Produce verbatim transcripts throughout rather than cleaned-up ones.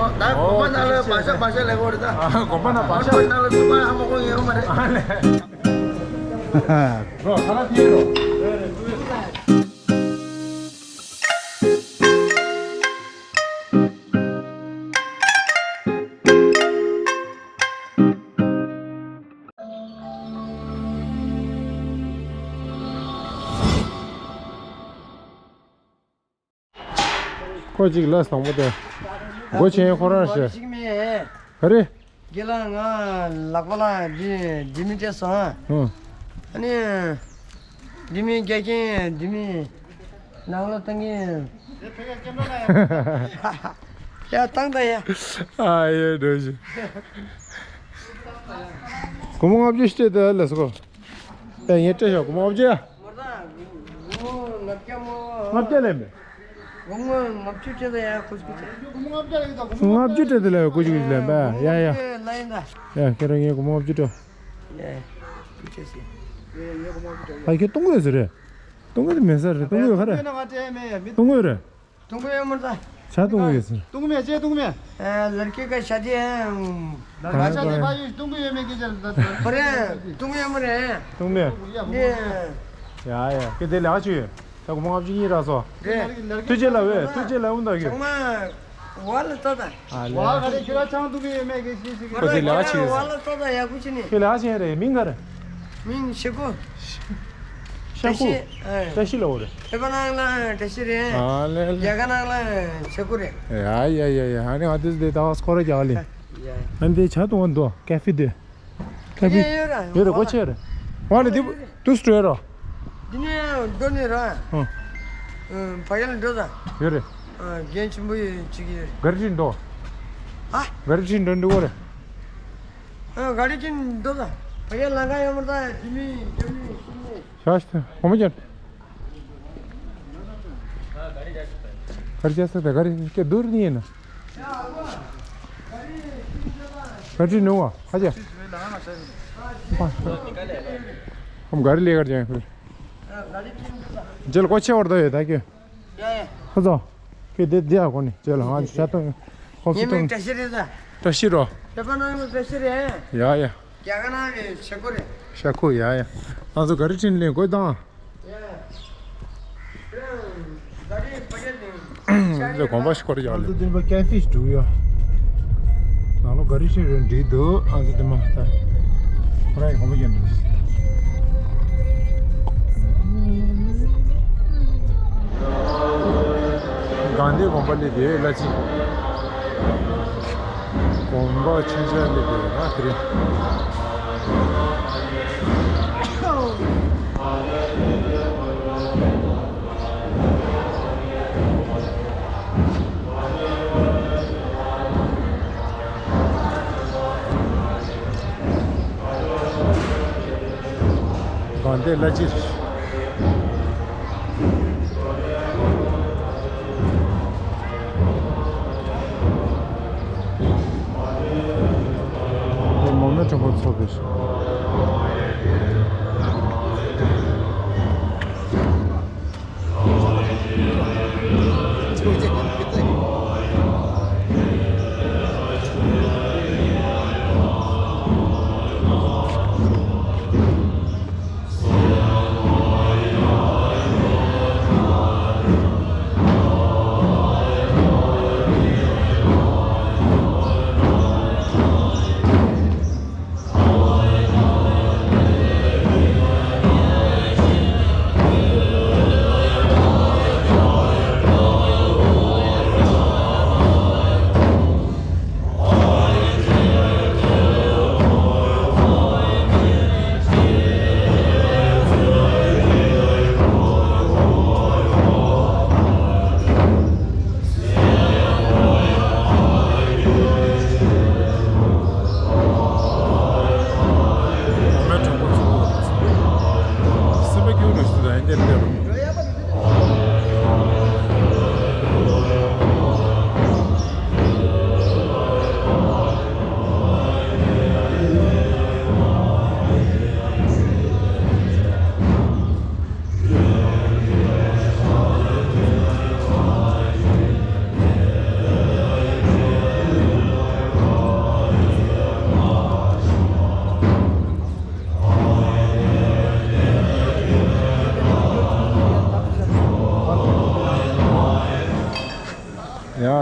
ད་དགོན་པ་ནང་ལ་བག་ཤ་བག་ཤ་ལས་གོ་རེད་ད། ཨ། དགོན་པ་ནང་བག་ཤ། དགོན་པ་ནང་ལ་སུ་པ་ཧ་མ་གོ་ངེས་རུ་མ་རེད། ཨ་ལས། རོ་ཁ་ལག་ཐེ་རོ། ཁོ་གཅིག་ལ་བཟང་པོ་དེ། སྒོ་ཆེན་ཁོ་རང་རེད། ཞིག་མེད། ག་རེ། རྒན་ལགས་ང་ལག་པ་ལ་འདི་འདི་མི་སྤྲད་སོང་། ཨ། ཨ་ནི། འདི་མི་རྒྱ་ཁྱེན་འདི་མི། ནང་ལ་བཏང་གིན། ཡ་བཏང་ད་ཡ། ཨ་ཡེ་འགྲོ་ཞིག་སྒོར་མོ་ལྔ་བཅུ་སྤྲད་དེ་ལས་སོ། ཨེ་ངས་སྤྲད་ཤོག་སྒོར་མོ་ལྔ་བཅུ་ཡ། ལྔ་བཅུ་ལས་མེད། སྒོར་མོ་ལྔ་བཅུ་སྤྲད་ད་ཡ་ཁུ་ཁུ་ཆེ། ལྔ་བཅུ་སྤྲད་དེ་ལས་ཁུ་ཁུ་ལས་མེད། ཡ་ཡ། ལ་ཡིན་ད། ཡ་ཁྱེད་རང་ངས་སྒོར་མོ་ལྔ་བཅུ་སྤྲད། ཡ། ཁུ་ཆེ་སི། ཨ་ཁྱེད་གཏོང་དགོས་ཟེར་རེད། གཏོང་གི་མེད་ས་རེད། གཏོང་གི་ཡོད་ཁ་རེད། གཏོང་གི་ཡོད་རེད། གཏོང་གི་ཡོད་མ་རེད་ད། ཆ་གཏོང་གི་ཡོད་ཟེར། གཏོང་གི་མེད་ཅེས་གཏོང་གི་མེད། ཨ་ལར་ཀེ་ཀ་ཤ་ཏི་ཨེ། ད་ཤ་ཏི་ཕ་ཡུལ་གཏོང་གི་ཡོད་མེད་སྐད་ཆ་རེད་ད། ཁོ་རེ་གཏོང་གི་ཡོད་མ་རེད། གཏོང་གི་མེད། ནི། ཡ་ཡ་ཀེ་དེ་ལེགས་ཆུ་ཡོད། ད་སྒོར་མོ་ལྔ་བཅུ་གཉིས་རག་སོང་། རེད། ཐུགས་རྗེ་ལ་འོས། ཐུགས་རྗེ་ལ་འོས་ད་ཀྱི། ཚང་མ་ཝ་ལ་ཏོ་ད། ཨ་ལེ། ཝ་ག་རེ་ཁྱོད་ར་ཆང་འཐུང་གི་ཡོད་མེད་གི་ཤི་ཤི་གི། ཁོ་དེ་ལེགས་ཆེ་རེད། ཝ་ལ་ཏོ་ད་ཡག་པོ་ཅི་ནི། ཁྱོད་ལེགས་ཆེ་རེད། མིང་ག་རེ། མིང་ཤེ་ཀུ། ཤ་ཁུ། བཀྲ་ཤིས། ཨ། བཀྲ་ཤིས་ལོ་རེད། ཨེ་པ་ནང་ལ་བཀྲ་ཤིས་རེད། ཨ་ལེ་ལེ། རྒྱ་གར་ནང་ལ་ཤེ་ཀུ་རེད། ཡ་ཡ་ཡ་ཡ། ཨ་ནི་ང་དེ་དེ་ད་སྐོར་ར་རྒྱག་ལེ། ཡ། ཨ་ནི་དེ་ཆ་གཏོང་བ་འདུག་ཀ་ཧྥེ་དེ། ཀ་ཕི། ཡོད་ར། ཡོད་རེད། སྒོ་ཕྱེ་རེད། ཝ་ལ་འདི་དུས་སུ་འགྲོ་ཡོད་ར། འདི་ནས་འགྲོ་ནས་ར། ཨང་། ཨང་། ཕ་གི་ལ་འགྲོ་ད། ཡོད་རེད། ཨ། རྒན་ཆེན་པོ་ཡོད་ཅིག་ཡོད། ག་རི་ཁྲིད་འགྲོ། ཨ། ག་རི་ཁྲིད་འགྲོ་འགྲོ་གོ་རེད། ཨ། ག་རི་ཁྲིད་འགྲོ་ད། ཕ་གི་ལ་ལང་ཀ་ཡོད་མ་རེད་ད། ཇི་མི་ཇི་མི་ཤི་མི། ཤ་ཤ་གོ་མ་ཀྱང་། ག་རི་ཅག་ས་ད་ག་རི་སྐད་བསྡུར་ནི་ཡིན་ན། ག་རི་ནུ་བ་ཧ་ཅང་། ཁམ་ག་རི་ལས་ཀར་ཅན་ཁུ། རྗེས་ལ་སྒོ་ཕྱེ་བར་དོ་ཡོད་ད་ཀྱི། ཡ་ཡ། ཁོ་ཚོ། ཀྱི་དེ་དེ་ཡ་གོ་ནི་རྗེས་ལ་ང་ཆ་ཏོ། ཁོ་ཚོ་ངའི་མིང་བཀྲ་ཤིས་རེད་ད། བཀྲ་ཤིས་རོ། བོད་པ་ནང་ལ་བཀྲ་ཤིས་རེད། ཡ་ཡ། རྒྱ་གར་ནང་ལ་ཤ་ཁུ་རེད། ཤ་ཁུ་ཡ་ཡ། ང་ཚོ་ག་རི་ཁྲིད་ལེན་དགོས་དང་། ལ་གོམ་པ་ཞིག་སྐོར་ཡག་ལེ། ང་ཚོ་འདི་མ་ཀེ་ཧྥེ་ཞིག་འགྲོ་ཡོད། ནང་ལོ་ག་རི་ཤིག་རེད་འགྲིག་འདུག་ཨ་ཚོ་འདི་མ་ད། ཁོ་རང་གི་གོམ་པ་རྒྱབ་འདུག་གང་འདི་གོམ་པ་ལས་དེ་ལ་ཅི། གོམ་པ་ཆེན་ཆེན་སླེབས་པའི་ར་དེ་རེད། དགོན་སྡེ་བླ་སྤྱིར། འདི་མོ་མེ་གྲོང་པ་ཚོགས་པའི།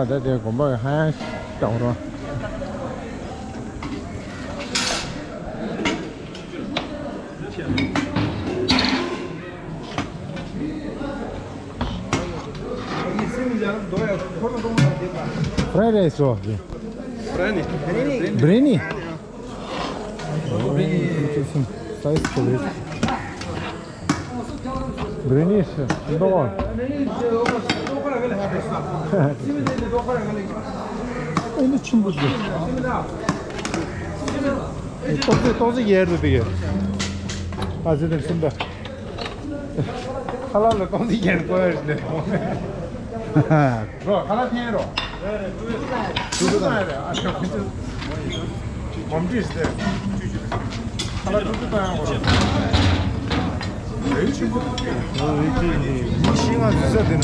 ད་དེ་དགོན་པ་གི་ཧ་ཡང་ཞིག་དང་རོ། Fried rice, so. Biryani. Biryani. Oh, interesting. Size for it. Biryani is, uh, ཨེ་འདི་ཆེན་པོ་འདི། ཏོག་ཙེ་ཏོག་ཙེ་ཡར་དུ་དེ་གས། ཨ་ཙི་དེ་སུམ་ད། ཁ་ལག་ལ་ཏོག་ཙེ་ཡར་དགོས་རེད་ལེ། རོ་ཁ་ལག་འཐེན་རོ། ཏུ་ཏུ་ཏུ་ཏུ་ཨ་ཤོ་ཁུ་ཏུ། གོམ་བྲིས་ཏེ། ཁ་ལག་ཏུ་ཏུ་ཏུ་ཡང་གོ། མི་ཤི་ང་འཛུལ་ས་དེ་ན།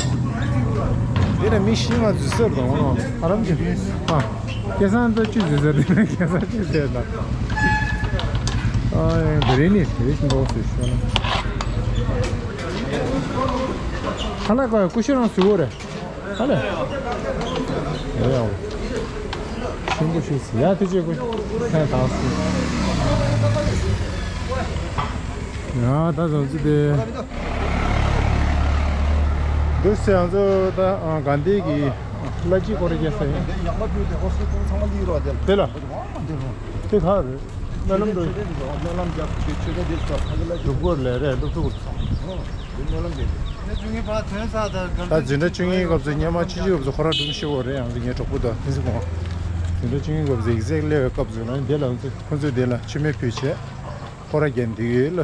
དེ་ན་མི་ཤི་ང་འཛུལ་ས་དང་ཨ་རམ་གྱི་ཨ། སྐལ་བཟང་ད་ཅི་འཛུལ་ས་དེ་ན་སྐལ་བཟང་ཅི་བྱས་ན། ཨ་ཡང་དེ་རིང་ནི་དེ་བཞིན་འདུག་ཟེར་ཤོད་ན། ཁ་ལག་ག་ཀུ་ཤུ་རང་བཟོས་ཡོད་རེད། ཨ་ལས། ཡ་ཡ། ཤིང་བུ་ཤིག་ཡ་དེ་ཅེ་གུ་ཁ་དང་སི། ཡ་ད་ཟང་ཙི་དེ། འདུག་སེ་ང་ཚོ་ད་ག་འདི་གི་གླ་ཅིག་སྐོར་རྒྱག་ས་ཡིན། དེ་ལ། དེ་ག་རེད། སྨོན་ལམ་འགྲོ། སྒྲུབ་སྐོར་ལས་རེད་སློབ་ཕྲུག་ཚོ། ད་འཛིན་གྲྭ་བཅུ་གཉིས་སྐབས་སུ་སྔོན་མ་ཆུ་ཆུ་སྐབས་སུ་ཁོ་རང་སྒྲུང་ཤེས་པོ་རེད། ཡང་ངའི་གྲོགས་པོ་དང་ཕན་ཚུན་གོ། འཛིན་གྲྭ་བཅུ་གཉིས་སྐབས་སུ་ཡིག་ཚད་སླེབས་པའི་སྐབས་སུ་ལ་འདི་ལ་ཁོ་ཚོས་འདི་ལ་མཆོད་མེ་ཕུལ་བྱས་སྐོར་ར་རྒྱག་འདི་ཡོད་ལ།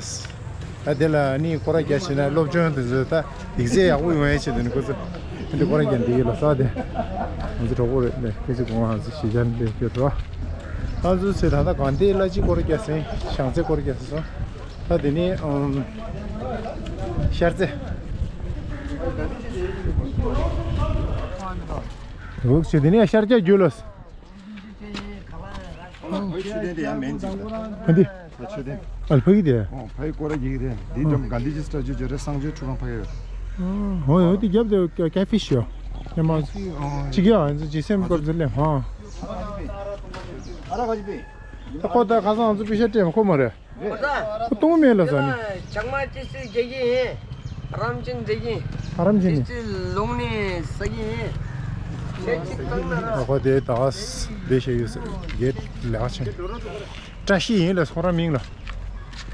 ད་དེ་ལ་ནི་སྐོར་ར་རྒྱག་བྱས་ན་སློབ་སྦྱོང་དེ་ཚོ་ད་ཡིག་ཚད་ཡག་པོ་ཡོང་ཡས་ཆེད་དུ་ནི་ཁོ་ཚོ་འདི་སྐོར་ར་རྒྱག་འདི་ཡོད་ལ་ས་དེ། ང་ཚོ་གྲོགས་པོ་རེད་ལས་ཁོ་ཚོས་གོང་ང་ཚོ་ཞེ་ཆ་འདི་སྐྱོར་རོགས། ང་ཚོ་ཚོས་ད་ལྟ་གང་དེ་གླ་ཅིག་སྐོར་ར་རྒྱག་ཟིན་ཞང་ཚེ་སྐོར་ར་རྒྱག་ཟིན་སོང་། ད་དེ་ནི་ཨམ། ཤར་རྩེ། འུག་ཆུ་དེ་ནི་ཤར་རྒྱག་རྒྱུ་ལོས། ཕ་གི་ཆུ་ལྡན་དེ་ཡང་མེན་ཅིག་ད། ཕ་འདི། ཕ་ཆུ་ལྡན། ཨ་ཕ་གི་དེ། ཨོ་ཕ་གི་སྐོར་ར་གི་རེད། འདི་ཀྲམ་ག་འདི་ཅི་སྟ་ཅུ་ཅི་རེད་སང་ཅུ་ཆུ་ཁང་ཕ་གི་ཡོད། ཨོ་ཡོད་དེ་རྒྱབ་དེ་ཀེ་ཕི་ཤི་ཡོད། ཉི་མ་གཅིག་ཡང་ཨ་ཚོ་ཅི་སེམས་སྐོར་ཚོ་ལེན་ཧང་། ཨ་ར་ག་ཅི་པི། ད་ཁོ་ད་ཁ་སང་ང་ཚོ་པི་ཤ་སྤྲད་མ་ཁོ་མ་རེད། ཁོ་གཏོང་མེད་ལ་ཟ་ནི། ཇག་མ་ཅི་སི་རྒྱག་གི་ཡིན། རམ་ཅིན་རྒྱག་གི་ཡིན། ཨ་རམ་ཅིན་ཅི་ནི། སི་ལོང་ནི་ཟ་གི་ཡིན། ཁྱེད་ཅི་གང་ན་ར། ཁོ་དེ་ད་སྡེ་ཤེས་ཡོད་ཟེར་གེད་ལེགས་ཆེན། བཀྲ་ཤིས་ཡིན་ལ་ཁོ་རང་མིང་ལ།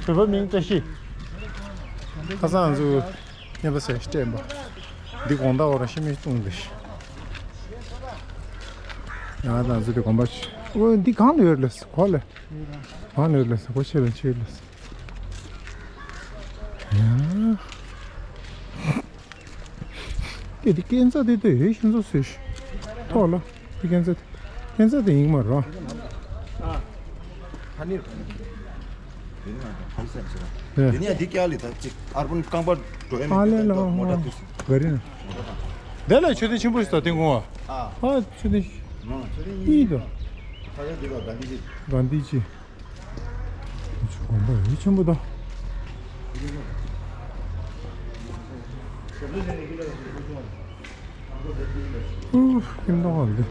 བོད་པ་མིང་བཀྲ་ཤིས། ཁ་སང་ང་ཚོ་གཉེན་པ་ཟེར་སྤྲད་པ། འདི་དགོང་དག་བར་ཤི་མི་གཏོང་འདི། ཡང་ད་ང་ཚོ་དེ་དགོན་པ་ཞིག་ཨོ་འདི་གང་ལ་ཡོད་ལ་ཁོ་ལ། ཨ་ནི་ལ་ས་གོ་ཆེ་ལ་ཆེ་ལ་ས། ཡ། དེ་དེ་སྐས་འཛེག་དེ་དེ་ཧེ་ཤིན་ཙོ་སུ་ཤི། ཐོག་ལ་དེ་སྐས་འཛེག་དེ། སྐས་འཛེག་དེ་ཡིན་མ་རོ། ཧ་ནི་རོ། དེ་ནི་ཡང་འདི་སྐྱ་ལི་ད་ཅིག་ཨར་བན་རྐང་པ་འགྲོ་ཡ་མི་ཨ་ལེ་ལ་འདུག་མོ་ཊ་དུས་སུ། ག་རེ་ན། དེ་ལ་ཆུ་ཚོད་ཆེན་པོ་ཞིག་ད་དེ་ངོ་བ། ཨ་ཆུ་ཚོད་གཉིས་དང་། ཁ་ཡ་འདི་ལ་ག་འདི་ཅི། ག་འདི་ཅི། དགོན་པ་ཡིད་ཆེན་པོ་དང་། ཨུ། ཁྱིམ་ཐང་འདི།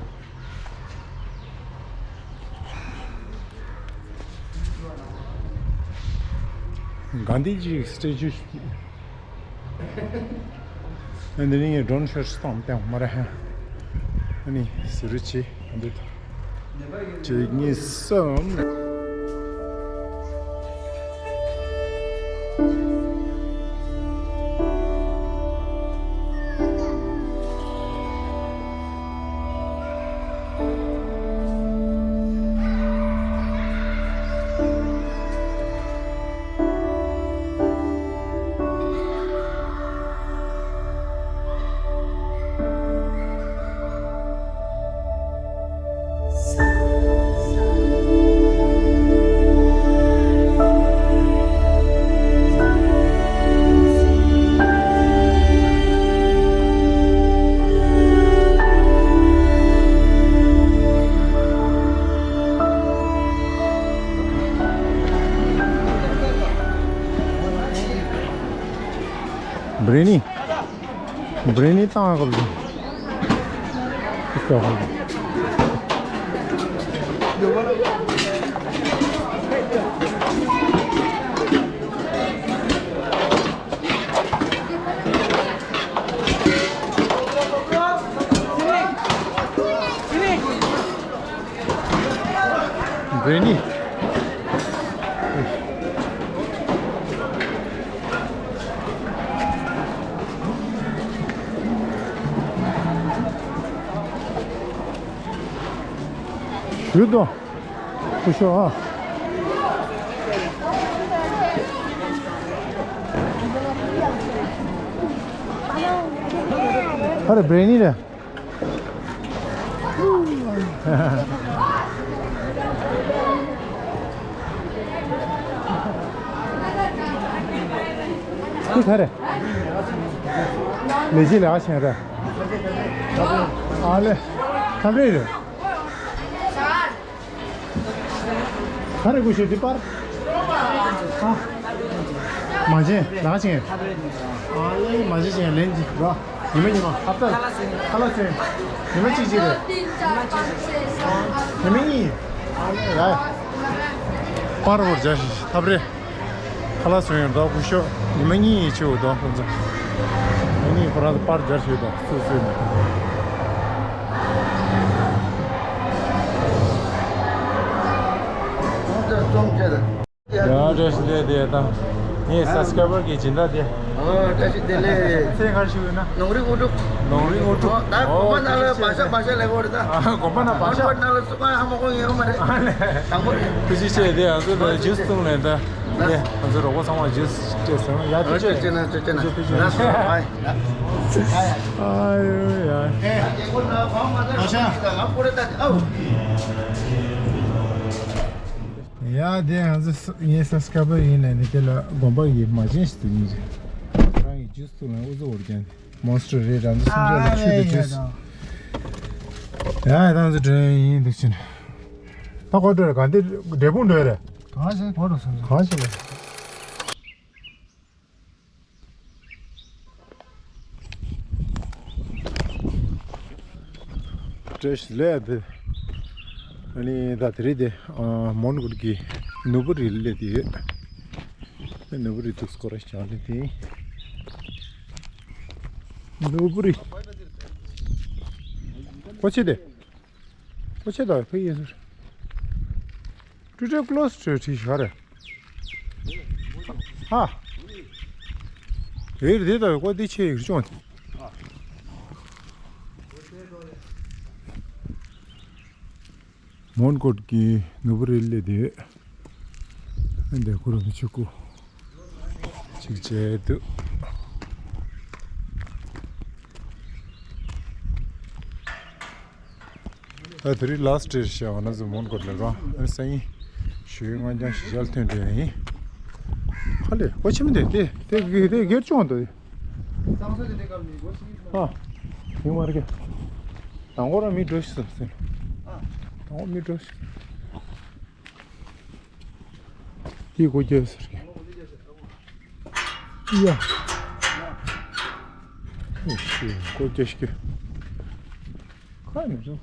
ག་འདི་ཅི་སི་ཊེ་ཅུ། ཨ་འདི་ནི་ངས་ཌོན་ཤོར་སི་སྟོང་སྟེང་མ་ར་ཧ། ཨ་ནི་ཟི་རུ་ཆེ་འདི་དང་། གཅིག་གཉིས་གསུམ། བྷི་རི་ཡ་ནི། བྷི་རི་ཡ་ནི་བཏང་བ་སྐབས་སུ། འབྲས་ནི། ཞུ་དང་། སྐུ་ཞབས་ཨ། ཨ་རེ་འབྲས་ནི་རེད། ཁྱི་ག་རེ། ལས་བྱེད་ལས་ཀ་བྱེད་རེད། ཨ་ལེ། ཁམ་རེད་རེད། ག་རེ་དགོས་ཤེས་འདི་པར། ཨ། མ་བྱན་ལག་བྱན། ཨ་ལེ་མ་བྱན་བྱན་ལན་གཅིག་ར། ཉི་མ་ཉི་མ་ཧབ་ཏ། ཁ་ལག་ཟིན། ཁ་ལག་ཟིན། ཉི་མ་གཅིག་གཅིག་རེད། ཉི་མ་གཅིག་གཅིག་ཉི་མ་གཉིས། ཨ་ལེ་ཡ། པར་བོར་བྱ་ཞིག་ཐབས་རེད། ཁ་ལག་བཟོས་ཡོང་དོ་སྐུ་ཞབས། ཉི་མ་གཉིས་ཡིན་ཆེ་བོ་དོ་ཁོང་ཚོ། ཉི་མ་གཉིས་ཁོ་རང་ཚོ་པར་སྦྱར་བྱས་དོ་སུ་སུ་ནས། ཡང་བཀྲ་ཤིས་བདེ་ལེགས་དང་། ངའི་སབ་སི་ཀ་རའི་བར་གྱི་སྦྱིན་བདག་དེ། ཨོ་བཀྲ་ཤིས་བདེ་ལེགས། ཚེ་གར་ཞུ་ཡོད་ན། ནོར་རིགས་དངོས་གྲུབ། ནོར་རིགས་དངོས་གྲུབ། ད་དགོན་པ་ནང་ལ་བག་ཤ་བག་ཤ་ལས་གོ་རེད་ད། ཨ་དགོན་པ་ནང་བག་ཤ། དགོན་པ་ནང་ལ་སུ་གང་ཧ་མ་གོ་ངེས་ཡོད་མ་རེད། ཨ་ལེ། དང་པོ་རེད། ཐུགས་རྗེ་ཆེ། དེ་ང་ཚོ་ལ་ཇུས་བཏུང་ལེན་ད། ལགས། དེ་ང་ཚོ་རོགས་པ་ཚང་མ་ཇུས་སྤྲད་སོང་། ཡ་ཐུགས་རྗེ་ཆེ། ཐུགས་རྗེ་ཆེ་ན་ཐུགས་རྗེ་ཆེ་ན། ཐུགས་རྗེ་ཆེ། ལགས་སོ། ཨ་ཡ། ཨ་ཡ། ཡ་དེ་ང་ཚོ་ངའི་སབ་སི་ཀ་རའི་བར་ཡིན་ནས་ནི་དེ་ལ་དགོན་པ་ཡི་མ་བྱན་ཞིག་ཏུ་ཡིན་རེད། རང་གི་ཇུས་བཏུང་ལེན་ཨུ་ཚུགས་འོར་ཀྱང་མོན་སི་ཊར་རེད། རང་ཚོ་སུམ་ཆ་ལ་ཆུ་དེ་ཇུས། ཡ་ད་ང་ཚོ་འགྲོ་ཡིན་འདུག་ཕྱིན། ད་གོ་འགྲོ་རེད། ག་འདི་འབྲས་སྤུངས་འགྲོ་རེད། གང་ཞིག་གོ་འགྲོ་སོང་། གང་ཞིག་ལ། བཀྲ་ཤིས་བདེ་ལེགས། ཨ་ནི་ད་དེ་རིང་དེ་ཨ་མོན་གྷོ་གི་ནོར་བུ་རི་སླེབས་དེ་ཡོད། ནོར་བུ་རི་འདུག་སྐོར་ར་བྱས་ནས་དེ། ནོར་བུ་རི། ཀོ་ཆེ་དེ། ཀོ་ཆེ་དང་ཕ་ཡིན་ཟེར། ཀྲུ་ཀྲུ་ཀློ་སི་ཀྲུ་ཀྲི་ཤ་རེད། ཧ། ཨེ་རེད་དེ་ད་ཀོ་དེ་ཆེ་ཡིག་ཅུང་། མོན་གྷོ་གི་ནོར་བུ་རི་སླེབས་དེ། ཨ་འདི་ཁུ་རུ་མི་ཆུ་ཀུ། ཅིག་བྱས་འདུག་ད་དེ་རིང་ལ་སི་ཊི་རེད་ཤག་ང་ཚོ་མོན་གྷོ་ལ་རང་ཨ་ནི་སང་ཉིན་ཞོགས་སྔ་རྐྱང་ཞིག་ཞལ་ཐོན་འགྲོ་ཡ་ཡིན། ཧ་ལས་ཨོ་ཆི་མི་འདུག་དེ་དེ་དེ་སྒེར་སྐྱོང་འདུག་ཨ་ཡིན་མ་རེད། དང་པོ་རང་མི་འགྲོ་ཤི་སོང་ཟེར། དང་པོ་མི་འགྲོ་ཤི། འདི་སྒོ་རྒྱག་ཟེར་གི། ཡ། ཨེ་ཤི་སྒོ་རྒྱག་ཤི་གི། ཁ་ནས་རེད།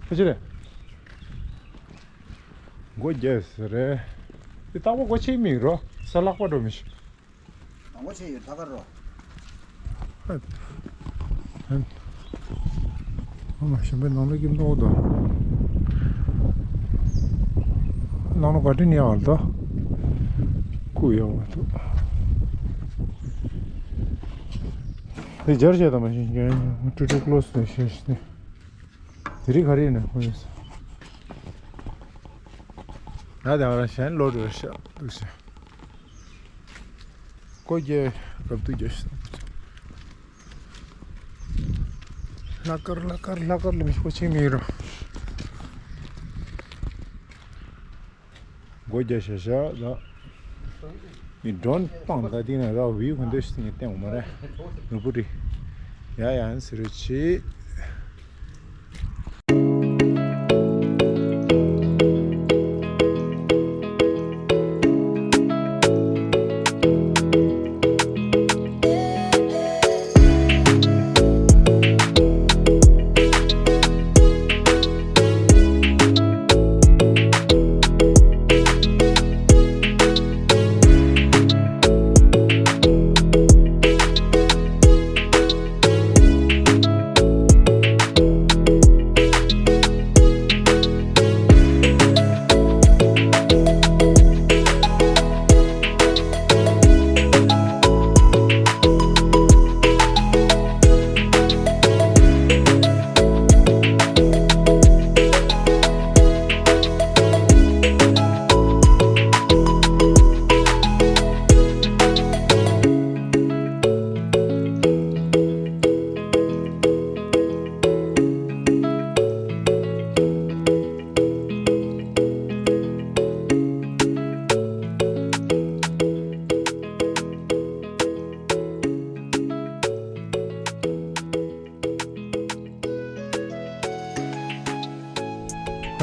ཁ་ཅི་རེད། སྒོ་རྒྱག་ཟེར་རེད། འདི་རྟག་པར་སྒོ་ཕྱེ་མི་རོ། ས་ལྷག་པ་འགྲོ་མི་ཤི། དང་པོ་ཆེ་ཡོད་ད་ག་རོ། ཨ་མ་གཞན་པའི་ནང་ལ་ཀྱིམ་ཏོག་དོ། ནང་ལ་ག་དྲིན་ཡག་ལ་དོ། ཀུ་ཡག་བ་དོ། དེ་སྦྱར་བྱས་དང་མ་ཤེས་ཀྱང་ཀྲུ་ཀྲུ་ཀློ་སུ་ཤེས་ཤེས་ནས། དེ་རིགས་ག་རེ་ཡིན་ན་ཁོ་ཡིན་ས། ང་དང་རང་གཞན་ལོ་རེ་ཤ་འདུག་ཤ། ཀོ་རྒྱལ་རབ་ཏུ་རྒྱལ་ཤ། ལྷག་དཀར་ལྷག་དཀར་ལྷག་དཀར་ལ་མི་ཤོ་ཆེ་མི་རོ། སྒོ་རྒྱག་བྱ་བྱ་ལ། ངས་ཌོན་སྤང་ད་ཏིང་ན་ར་བིའུ་ག་འདོད་ཞིག་ངས་བསྟན་འོང་མ་རེད། ནོར་བུ་རི། ཡ་ཡ་ཟེར་རོ་ཆེ།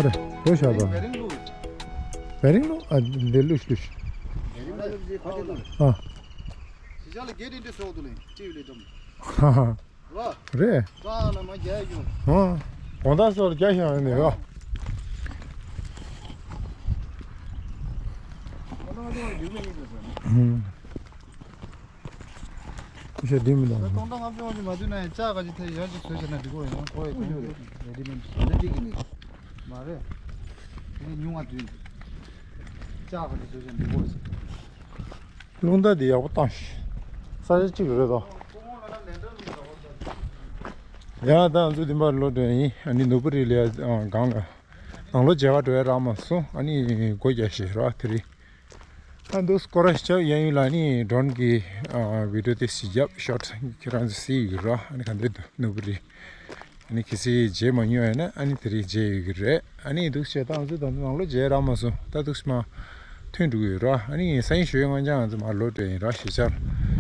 རེད། འགྲོ་བཞག་པ། བེ་རིང་བླུགས། བེ་རིང་བླུགས། ཨ་འདི་བླུགས་བླུགས། བེ་རིང་བླུགས་ཟེར་ཁ་ཅིག་བླུགས། ཨ། ཞི་ཅང་ལ་གེ་དེ་འདྲ་སོགས་འདུག་ལེ། ཅི་ཡོད་ལེ་འགྲམ། ཧ་ཧ། རེད། རྩ་ལ་མ་རྒྱག་ཡོང་། ཨ། དགོང་དག་སོགས་རྒྱག་ཤག་ཡོང་ནས་ཡོད། ཨུམ། ཤ་འདི་མི་འདུག་ད་སྟོང་ཕྲག་ལྔ་བཅུ་ཙམ་ཞིག་མ་བསྡུས་ན་ཡང་ལྕགས་ག་ཅིག་ཐེ་ཡོད་ཅིག་བཟོས་བྱས་ན་འགྲིག་གོ་ཡང་ཁོ་ཡི་ཁོང་ཚོ་རེ་ཌི་མེད་ཟ་འདི་གཅིག་གི་མི་མ་རེད། དེ་ནས་ཉུང་བ་བསྡུས་ནས་ལྕགས་ག་ཅིག་བཟོས་བྱས་འགྲིག་གོ་ཟེར། རླུང་རྟ་འདི་ཡག་པོ་བཏང་ཤག་ས་ཆ་གཅིག་རེད་དོ། ཡང་ད་ང་ཚོ་འདི་མར་ལོག་འགྲོ་ཡ་ཡིན། ཨ་ནི་ནོར་བུ་རི་ལ་ཡ་སྒང་ལ་ནང་ལོགས་མཇལ་ཁ་འགྲོ་ཡ་རག་མ་སོང་། ཨ་ནི་སྒོ་རྒྱག་ཤག་ར་དེ་རིང་། ཨ་འདུག་སྐོར་ར་ཞིག་རྒྱབ། གཡས་གཡོན་ལ་ནི་ཌོན་གྱི་ཨ་བི་ཌི་ཡོ་དེ་ཞིག་རྒྱབ། ཤོར་ཊི་ཁྱེད་རང་ཚོ་གཟིགས་ཡོད་ར། ཨ་ནི་ག་འདྲ་འདུག་ནོར་བུ་རི། ཨ་ནི་གལ་སྲིད་མཇལ་མ་མྱོང་ཡོད་ན་ཨ་ནི་དེ་རིང་མཇལ་ཡོང་གི་རེད། ཨ་ནི་འདུག་བྱས་ད་ང་ཚོ་ད་ནང་ལོགས་མཇལ་རག་མ་སོང་། ད་འདུག་སེ་མར་ཐོན་འགྲོ་གི་ཡོད་ར། ཨ་ནི་སང་ཉིན་ཞོགས་ཀྱི་སྔ་ཆར་ང་ཚོ་མར་ལོག་འགྲོ་ཡིན་ར། ཞེ་ཆར་